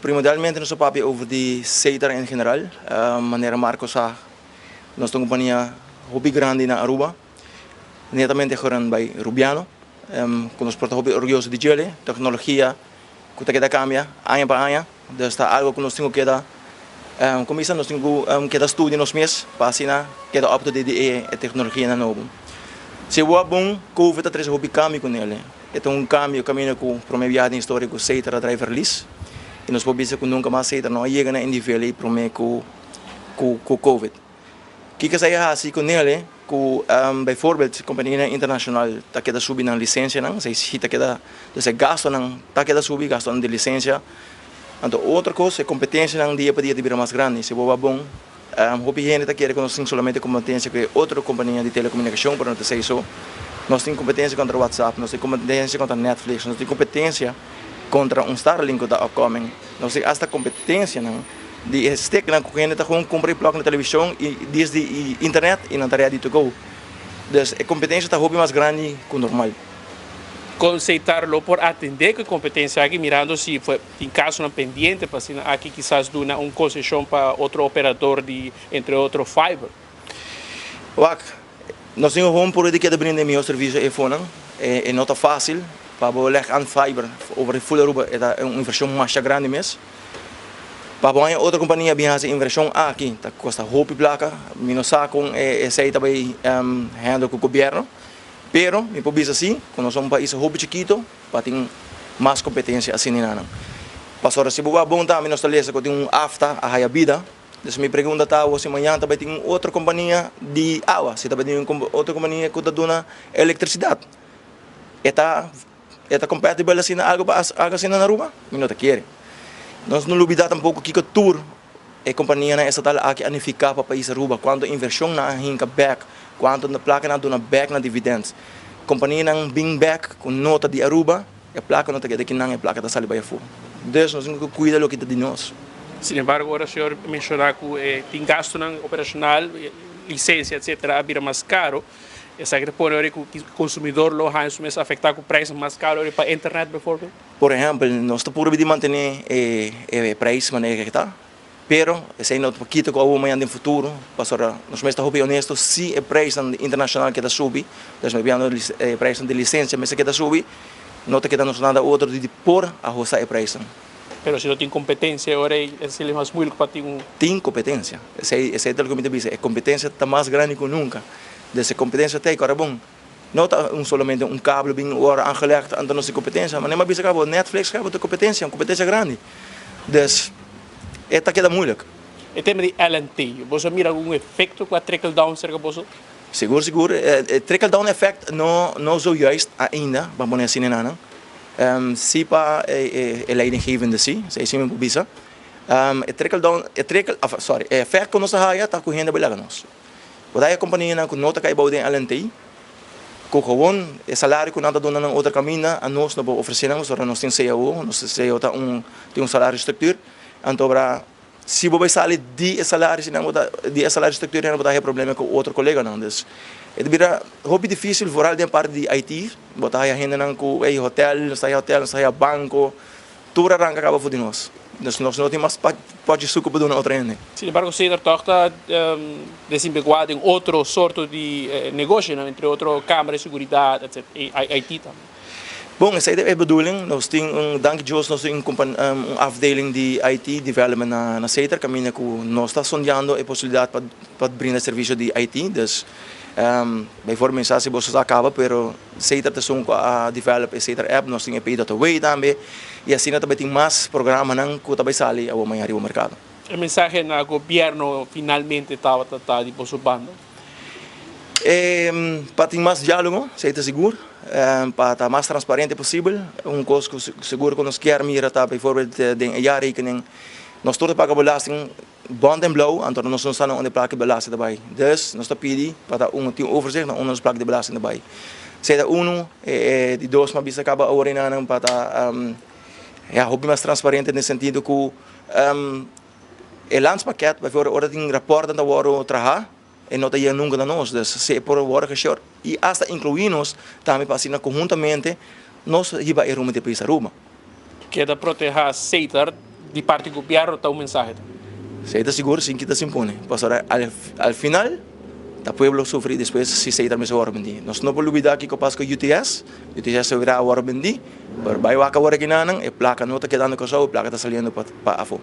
Primordialmente nos a papia over di Setar en general. Manera Marco sa, nos ta un compania hopi grandi na Aruba, netamente gerund by Rubiano, cu nos por ta hopi orguyoso di djele. Tecnologia cu ta keda cambia aña pa aña, dus ta algo cu nos tin cu keda cuminsa, nos tin cu keda studia nos mes pa asina keda up to date di e tecnologianan nobo. Si bo a bon, Covid a trece hopi cambio cu nele. E ta un cambio caminda cu prome biaha den historia cu Setar a draai verlies y nos por bisa cu nunca mas Setar no a yega na e nivel ey prome cu cu Covid. Kiko esey a haci cu nele? Cu bijvoorbeeld companianan internacional ta keda subi nan licencianan, esey si ta keda, dus e gastonan ta keda subi, gastonan di licencia. Anto otro cos, e competencianan dia pa dia ta bira mas grandi. Si bo ba bon, Hopi hende ta kere ku nos tin solamente kompetensia ku e otro kompania di telekomunikashon, pero no ta esei so. Nos tin kompetensia kontra WhatsApp, nos tin kompetensia kontra Netflix, nos tin kompetensia kontra un Starlink ku ta upcoming. Nos tin asta kompetensianan di e sticknan ku hende ta gewoon kumpra e plug na televishon i disdi internet i nan ta ready to go. Dus e kompetensia ta hopi mas grandi ku normal. Kon Setar lo por atendé ku e kompetensia aki mirando si tin kasonan pendiente pa asina aki kisas duna un konseshon pa otro operador di entre otro fiber? Wak, nos tin gewoon por di keda brinda e mihó servisio e fonan. E no ta fásil pa bo lèg an fiber over full Aruba, e ta un invershon masha grandi mes. Pa bo haña otro kompania bin hasi invershon aki ta kosta hopi plaka. Mi no sa kon esei ta bai handle ku gobièrnu. Pero mi por bisa si ku nos ta un pais hopi chikito pa tin mas kompetensia asina na nan. Pasobra si bo wak bon tambe nos ta lesa ku tin un afta a haya bida. Dus mi pregunta ta awor si mañan ta bai tin un otro kompania di awa, si ta bai tin un otro kompania ku ta duna elektrisidat. E ta e ta compatible asina algo pa algo asina na Aruba? Mi no ta kere. Nos no lubida tampoko kiko tur e kompanianan estatal aki a nifiká pa pais Aruba, kuantu invershon nan a hinka bèk, kuantu plaka nan a duna bèk na dividends. Kompanianan bin bèk ku nota di Aruba, e plaka no ta keda kinan, e plaka ta sali bai afó. Dus nos tin ku kuida loke ta di nos. Sin embargo, ora señor menshoná ku e tin gastunan operashonal, lisensia, etcetera, a bira mas karo, esaki ta pone ora ku konsumidor lo haña su mes afektá ku preisnan mas karo ora pa internet, bijvoorbeeld? Por ehèmpel, nos ta purba di mantené e preis manera ke ta, pero esei no ta kita ku awo mañana den futuro, pasobra nos mes ta hopi honesto, si e preisnan internashonal keda subi, dus mi biando e preisnan di lisensia mester keda subi, no ta keda nos nada otro di por ahustá e preisnan. Pero si no tin kompetensia e ora ei esei lo mas moeilijk pa tin un. Tin kompetensia, esei esei ta loke mi ta bisa, e kompetensia ta mas grandi ku nunka, dus e kompetensia ta ei ku ora bon. No ta un solamente un kabel bin wòrdu aangelegd anto nos tin kompetensia, ma mi a bisa kaba Netflix kaba ta kompetensia, un kompetensia grandi. Dus e ta keda moeilijk. E tema di LNT, boso a mira algun efekto ku a trickle down serka boso? Sigur, sigur. E trickle down effect no no zojuist ainda, ban pone asina nan. Si pa e leidinggevende si, esei si mi por bisa. E trickle down, e trickle, sorry, e efect ku nos a haya ta ku hende a bai laga nos. Bo ta haya kompanianan ku no ta kai bou den LNT, ku gewoon e salario ku nan ta duna nan otro kaminda, anos no por ofresé nan pasobra nos tin cao, nos cao ta un tin un salario structuur, anto ora si bo bai sali di e salario si nan bo ta di e salario structuur nan bo ta haya problema ku otro koleganan. Dus e ta bira hopi difisil vooral den parti di IT, bo ta haya hendenan ku ey hotel, nos ta haya hotel, nos ta haya banko. Tur a ranka kaba for di nos. Dus nos no tin mas pochi suku pa duna otro hende. Sin embargo, Cedar tòg ta desempeguá den otro sorto di negoshonan, entre otro kamera di seguridat, etc. I IT tambe. Bon, esei ta e bedoeling. Nos tin un, danki Dios, nos tin un un afdeling di IT development na Cedar kaminda ku nos ta sondeando e posibilidat pa pa brinda servisio di IT. Dus, bijvoorbeeld, mi sa si boso sa kaba, pero. Setar ta esun ku a develop e Setar app, nos tin e Pay.away tambe y asina ta bai tin mas programanan ku ta bai sali awor maña riba merkado. E mensahe na gobierno finalmente tabata ta di boso banda? Pa tin mas dialogo, esei ta sigur, pa ta mas transparente posibel. Un kos ku sigur ku nos kier mira ta bijvoorbeeld den e jaarrekening, nos tur ta paga belasting. Bond en blauw, anto nos no sa na unda e plak di belasting ta bai. Dus nos ta pidi pa ta un tin overzicht na unda nos plak di belasting ta bai. Esei ta unu, e di dos mi a bisa kaba awor enanan pa ta ya hopi mas transparente den sentido ku e landspakket bijvoorbeeld ora tin raportnan ta wòrdu traha e no ta yega nunka na nos. Dus si e por wòrdu geshort i asta inkluí nos tambe pa asina konhuntamente nos hiba e rumbo di e pais Aruba. Keda protehá Setar. Di parti gobierno ta un mensahe. Esey ta sigur sin kita sin pone. Pasobra al final ta pueblo sufri despues si Setar mester worde bendi. Nos no por lubida kico pas cu UTS. UTS a worde bendi, pero bay wak awor aki nanan e placa no ta kedando Corsou, e placa ta saliendo pa afo.